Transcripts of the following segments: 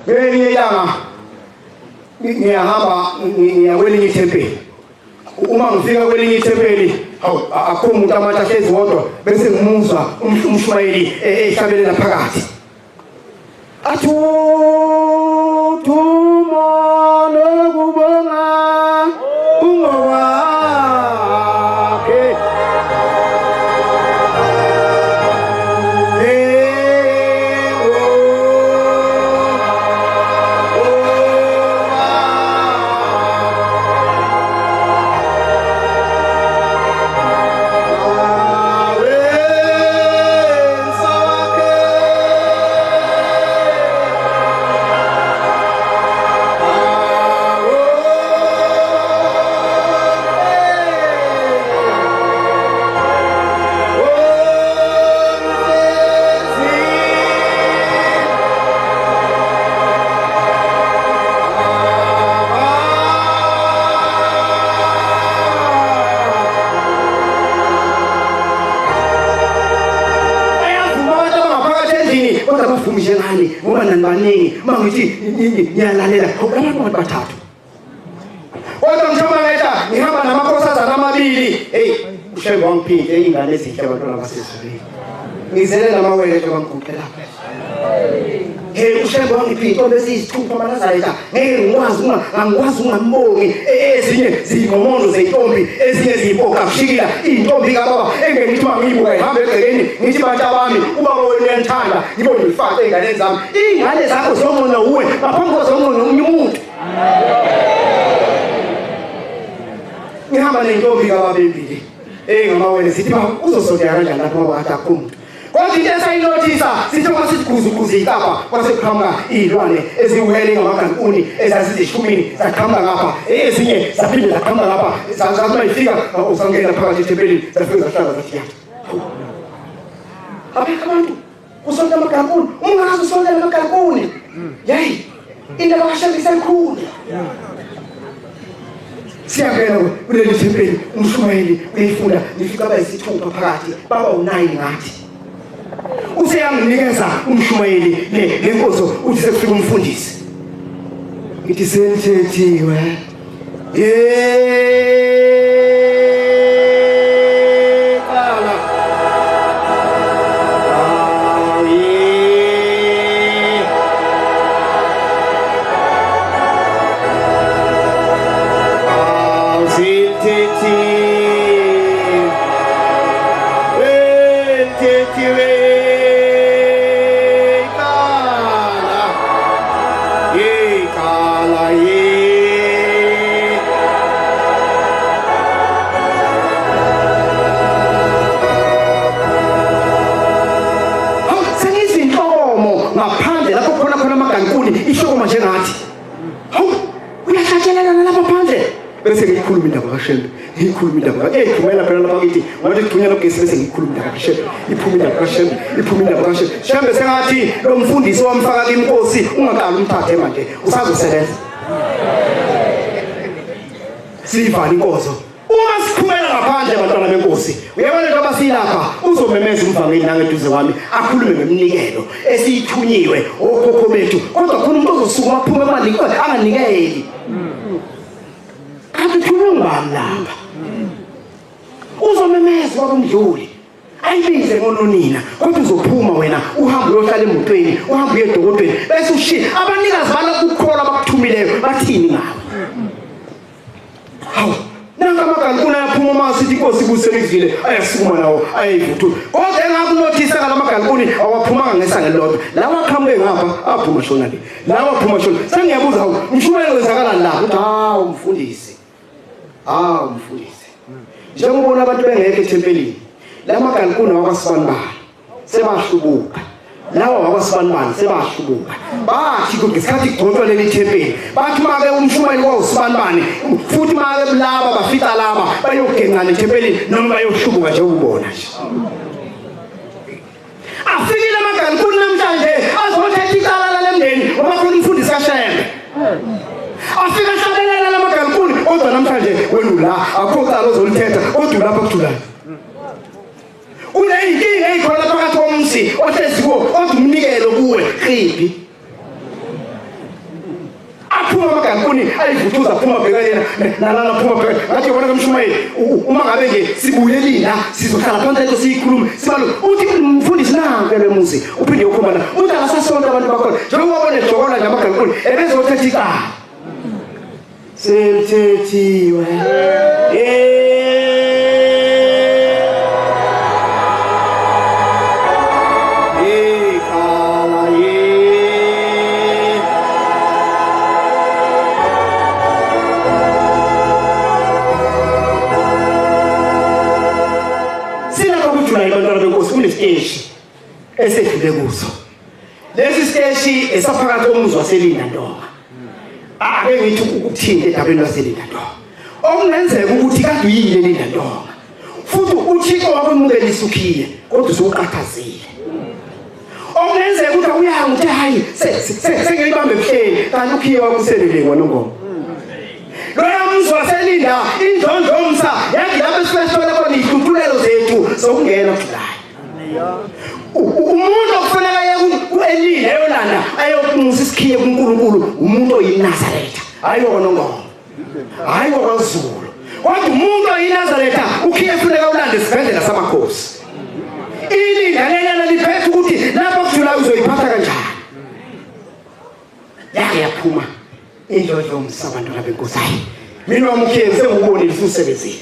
Ngelinye ilanga ngiyahamba ngiya kwelinye ithempeli. Uma ngifika kwelinye ithempeli, hawu, akukho umuntu, amatshe ahlezi wodwa, bese ngimuzwa umshumayeli ehlabelela phakathi. Athi udumo nokubonga kungokwakhe. Ngoba nanibaningi uma ngithi ngiyalalela abantu bathathu. Kodwa ngisho ngehla ngihamba namakhosazana amabili. Hey, uShembe wangiphinde ingane ezinhle abantwana basezulwini. Ngizele namawele nje bangiguqe lapha. Hey, uShembe wangiphinde intombi eziyisithupha amaNazaretha. Ngeke ngikwazi angikwazi ungambongi. Ezinye ziyingomondo zeyintombi, ezinye ziyimpoqa kushikila intombi kababa engeke ngithi mangiyibuka ihambe egcekeni ngithi bantu abami ubaba wenu uyanithanda ngibone ngifake ey'nganeni zami. Iy'ngane zakho ziyongona uwe ngaphambi kwazongona omunye umuntu. Ngihamba nentombi kababa embili ngamawele sithi ba uzosondela kanjani lapho ngoba kade akukho muntu. Kodwa into esayinothisa sithi uma sithi guzu ikapa kwase kuqhamuka iy'lwane eziwele ngamagankuni ezazizishumini zaqhamuka ngapha, ezinye zaphinde zaqhamuka ngapha, zathi uma ifika usangena phakathi ethempelini zafike zahlala zathi yathi. Abekho abantu usonta amagankuni, ungazi usontela amagankuni. Yeyi, into abakashembe isenkulu. Siyangena kuleli thempeli, umshumayeli uyifunda, ngifika abayisithupha phakathi, baba u9 ngathi. Useyanginikeza umshumayeli le nkonzo, uthi sekufika umfundisi. Ngithi selithethiwe. Yekala. Ngaphandle lapho khona khona amagankuni ihlokoma njengathi. Hawu, uyahlatshelelana lapha phandle. Bese ngiyikhuluma indaba kaShembe, ngiyikhuluma indaba ka phumela phela lapha kithi, ngathi kuthunyelwa ugesi bese ngiyikhuluma indaba kaShembe, iphuma indaba kaShembe, iphuma indaba kaShembe. Shembe sengathi lo mfundisi wamfaka kimkosi ungaqali umthathe manje, usazosebenza. Sivala inkonzo. Uma siphumela ngaphandle abantwana benkosi, uyabona njengoba silapha uzomemeza umvangeli nangeduze kwami akhulume ngeminikelo esiyithunyiwe okhokho bethu, kodwa khona umuntu ozosukuma aphume manje anganikeli. Kanti uthunywe ngubani lapha? Uzomemeza kwakumdluli ayibize ngononina, kodwa uzophuma wena uhambe uyohlala emotweni, uhambe uye edokotweni, bese ushiya abanikazi balokukholwa abakuthumileyo bathini ngawe? Hawu, nanka amagankuni ayaphuma uma sithi inkosi ibuselekile, ayasukuma nawo ayivuthula. Kodwa engakunothisa ngala magankuni awaphumanga ngesango elilodwa, lawa aqhamuke ngapha aphuma shona le, lawa aphuma shona. Sengiyabuza, hawu umshumayeli wenzakalani la? Uthi hawu mfundisi, hawu mfundisi, njengoba abantu bengekho ethempelini, la magankuni awakasibanibani sebahlubuka, lawa wakwasibanibani sebahlubuka. Bathi ngesikhathi kugcotshwa leli thempeli, bathi make umshumayeli kwawusibanibani futhi make laba bafica laba bayogenqana ethempelini noma bayohlubuka nje ubona nje. Afikile amagankuni namhlanje azothetha icala lalemndeni ngoba khona umfundisi kaShembe. Afika ahlabelela lamagankuni, kodwa namhlanje wena ula akukho cala ozolithetha, kodwa ulapha kujulayo. Kuneyinkinga eyikhona phakathi komzi ohlezi kuwo, kodwa umnikelo kuwe qiphi. Aphuma amagankuni ayivuthuza, phuma bheka lena nalana, phuma bheka. Ngathi yabona kamshumayeli, uma ngabe nje sibuyelile la, sizohlala phansi lento siyikhulume sibalo. Uthi mfundisi, nanku lo muzi uphinde ukhomba la, uthi akasasonto abantu bakhona njengoba wabona ejokola nje amagankuni ebezothetha icala selithethiwe. Ikala ye. Silapha kuJulayi, bantwana benkosi, kunesiteshi esedlule kuso. Lesi siteshi esaphakathi komuzi waseLinda Ntonga. Ake ngithi ukuthinta edabeni lwaseLinda Ntonga, okungenzeka ukuthi kade uyile Linda Ntonga futhi uThixo wakwemukelisa ukhiye, kodwa usuqathazile. Okungenzeka ukuthi awuyanga, uthi hayi, sengiyibambe ebuhleni, kanti ukhiye wakuselele ngwanongoma. Loya mzi waseLinda, indlondlomsa yathi lapho esifike sithole khona iy'hluthulelo zethu zokungena kuJulayi. Umuntu okufanele aye ku-Elinda eyolanda ayokunxusa isikhiye kuNkulunkulu umuntu oyiNazaretha, hhayi wakwaNongoma, hhayi wakwaZulu, kodwa umuntu oyiNazaretha ukhiye funeka ulande esibhedlela samakhosi. Ilinda lelana liphethe ukuthi lapho kuJulayi uzoyiphatha kanjani. Yake yaphuma indlondlomsa, abantwana benkosi. Hayi, mina wami ukhiye sengubonile futhi usebenzile.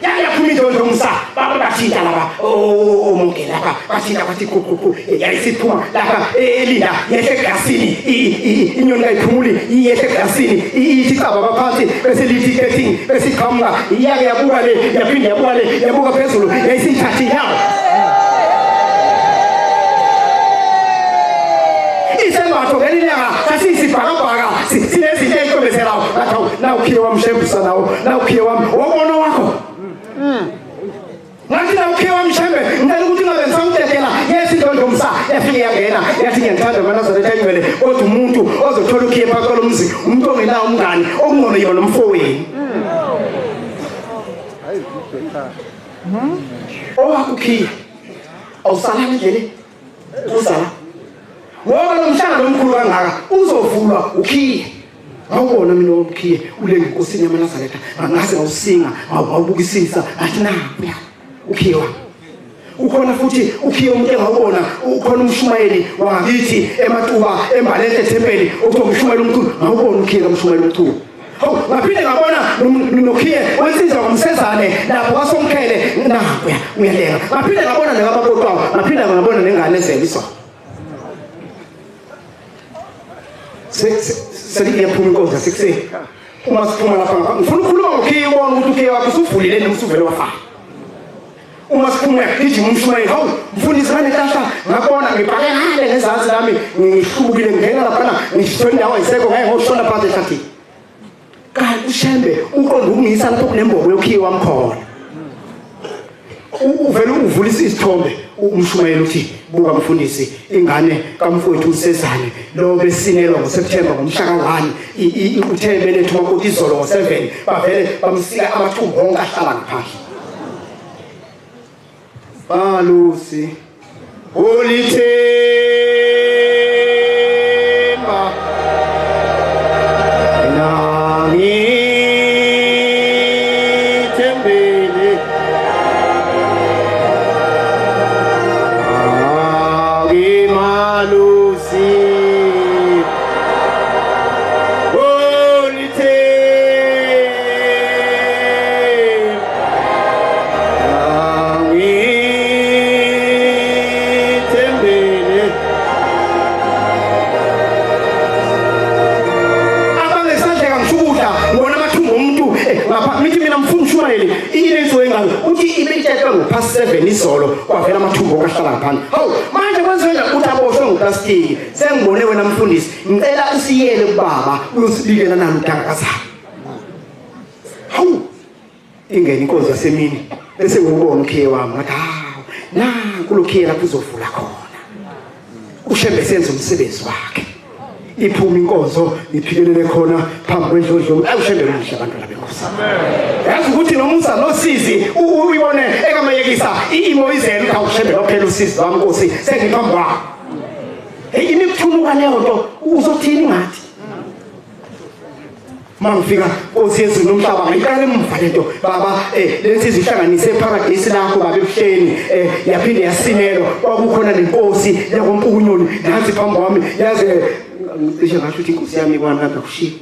Yake yaphuma indlondlomsa, baba bathinta laba omonke lapha, bathinta bathi quququ, yayisiphuma lapha eLinda, yehle egasini. Inyoni kayiphumuli, iyehle egasini, ithi caba baphansi, bese lithi getting, bese iqhamuka. Yake yabuka le, yaphinde yabuka le, yabuka phezulu, yayisithatha inyawo. Isembatho ngelinye ilanga sasiyisibhakabhaka, sinezinto ey'cwebezelayo. Ngathi hawu, nawukhiye wami Shembe nawo, nawukhiye wami wombono wakho. Ngathi nawukhiye wami Shembe, ngicela ukuthi ngabe ngisamdedela. Yes, indondomsa yafike yangena, yathi ngiyanithanda maNazaretha engcwele, kodwa umuntu ozothola ukhiye phakathi kwalo mzi umuntu ongenawo umngani, okungcono yiba nomfowenu. Owakho ukhiye awusalanga endleleni, uzala ngoba lo mhlangano omkhulu kangaka uzovulwa ukhiye. Ngawubona mina omkhiye ule nkosini yamaNazaretha, ngase ngawusinga, ngawubukisisa, ngathi nakuya ukhiye wami. Ukhona futhi ukhiye umuntu engawubona, ukhona umshumayeli wangakithi eMatuba eMbalenhle ethempeli okuthiwa umshumayeli omkhulu. Ngawubona ukhiye kamshumayeli omkhulu. Hawu, ngaphinde ngabona nokhiye wensizwa ngomsezane lapho kwaSomkhele, nakuya uyalenga. Ngaphinde ngabona nekababotwawo, ngaphinde ngabona nengane ezele izolo. Seliyaphuma inkonzo yasekuseni. Uma siphuma lapha ngapha, ngifuna ukukhuluma ngokhiye, ubona ukuthi ukhiye wakho usuvulile noma usuvele wafana. Uma siphuma uyagijima umshumayeli, hawu mfundisi, nganenhlahla ngabona ngibhake ngale ngezansi lami, ngihlubukile, ngingena laphana ngisho indawo ayisekho, ngeke ngoshona phansi ehlathini. Kanti uShembe uqonda ukungiyisa lapho kunembobo yokhiye wami khona. Uvele uvulisa isithombe umshumayeli, uthi buka mfundisi, ingane kamfowethu uSezane lo besinelwa ngoSeptember ngomhla ka-1, uthe belethu umakoti izolo ngo-7, bavele bamsika amathumbu onke ahlala ngaphandle. Balusi ulithemba nangithembele akimalusi ulithemba ngithembele. Abangesandleka ngisukudla, ngibona amathumbu omuntu ngapha. Mithi mina mfuna umshumayeli inensuku engako, uthi ibitshetwe ngo-past 7 izolo, kwavela amathumbu okahlala ngaphandle. Hawu, manje kwenziwe njani? Uthi aboshwe ngoplastiki. Sengibone wena mfundisi, ngicela usiyele kubaba uyosibikela nalo udangakazana. Hawu, ingene inkonzo yasemini, bese ngiwubona ukhiye wami. Ngathi hawu, nanku lo khiye lapho uzovula khona. UShembe senza umsebenzi wakhe. Iphuma inkonzo, ngiphikelele khona phambi kwendlondlo. Ayi, uShembe muhle, abantwana benkosi. Yazi ukuthi nomusa nosizi uyibone ekamayekisa imoyizelo, uthi awuShembe lophela usizi lwami nkosi, sengiphambi kwakho. Hey, imikuthunuka leyo nto, uzothini ngathi? Mangifika Nkosi yezulu nomhlaba, ngayiqala emuva lento baba. Lensizwa ihlanganise eparadisi lakho baba ebuhleni, yaphinde yasinelwa. Kwakukhona nenkosi yakwampukunyoni nansi phambi kwami, yaze ngicishe ngasho ukuthi inkosi yami kwami kade kushiya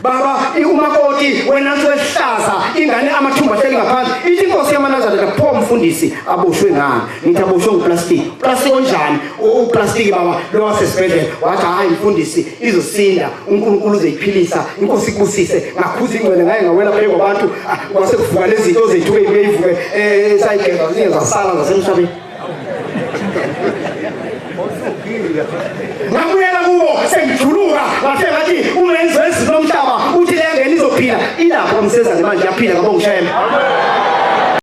baba umakoti wena nto ehlaza ingane amathumba ahleli ngaphansi. Ithi inkosi yamaNazaretha, pho mfundisi, aboshwe ngani? Ngithi aboshwe nguplastic. Plastic onjani? Uplastic baba lo wasesibhedlela. Wathi, hayi mfundisi, izosinda, uNkulunkulu uzoyiphilisa, inkosi ikubusise. Ngakhuza ingcwele ngaye ngawela phezu kwabantu. Kwase kuvuka lezi zinto zethu ke, ivuke sayigeza zinye zasala zasemhlabeni. Ngabuyela kubo sengijuluka, ngafika ngathi umenzi wezulu lomhlaba uthi le ngane izophila. Ilapho kwamsezane manje, yaphila ngabo ngishayela.